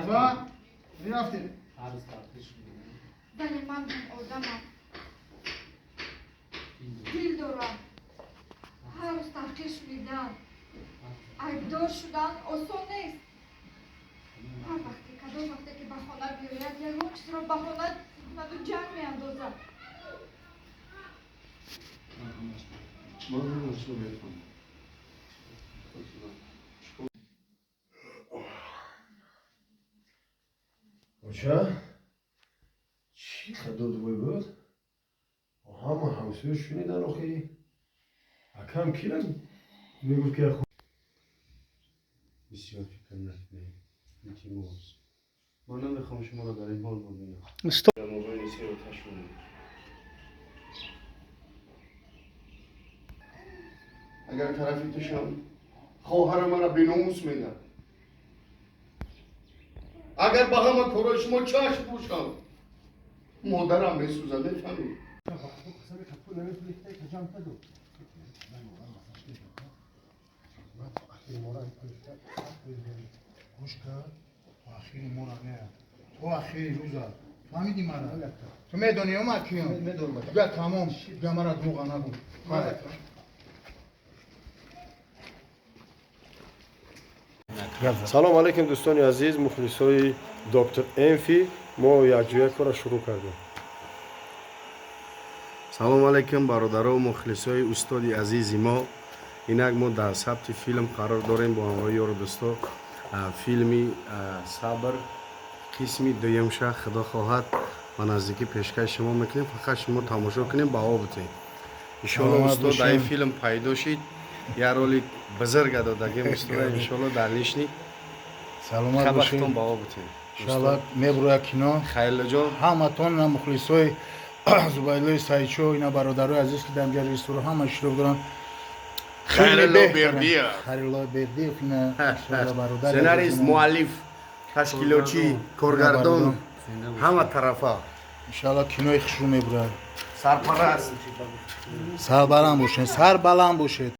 Ва мерафтем. Вале ман ҳам одамам, дил дорам. Ҳар рӯз таҳқир шунидан, айбдор шудан осон нест. Ҳар вақте, кадом вақте ки ба хона биёяд, ягон чизро баҳона кунаду ҷанг меандозад. Ман ҳамашро мефаҳмам. Оча, чӣ қадр вой буд? Ҳама ҳамсоя шунидан охи. Акам кира мегуфт ки Бисёр фикр накунед, илтимос. Ман намехоҳам шуморо дар ин ҳол бубинам. Дар мобайни се оташ монед. Агар тарафи тушам, хоҳара мара беномус медад. Агар ба ҳама корҳои шумо чашм пӯшам, модарам месӯзад, мефаҳмед? Гӯш кард, то ахири мора не, то ахири рӯза. Фаҳмидӣ мара? Ту медонӣ, ма киём? Гӯя тамом, гӯя мара дурӯға нагӯ. Салом алейкум, дӯстони азиз, мухлисои доктор Энфи. Мо якҷоя кора шурӯъ кардем. Салом алейкум, бародару мухлисои устоди азизи мо. Инак мо дар сабти филм қарор дорем бо ҳамроҳи ёру дӯсто. Филми «Сабр» қисми дуюмша, худо хоҳад, ба наздикӣ пешкаши шумо мекунем. Фақат шумо тамошо кунем, баҳо бутед, иншоалло. Саломат Устод дар ин бошем. филм пайдо шид, як роли бузурга додагем устода, иншоалло, дар лишний. Саломат Хабахтон бошед. баҳо бутед. Иншалло, мебуроя кино. Хайрлоҷон. Ҳаматон, ина мухлисои Зубайдуллои Саидшо, ина бародарои азиз, ки дар инҷа режиссура ҳама иштирок доранд. Хайрулло Бердиев. Хайрулло Бердиев, ина иншалло, бародари Сценарист, азизамон. муаллиф, ташкилотчӣ, коргардон, ҳама тарафа. Иншалло, кинои хушрӯ мебурад. Сарпараст. Сарбаланд бошед, сарбаланд бошед.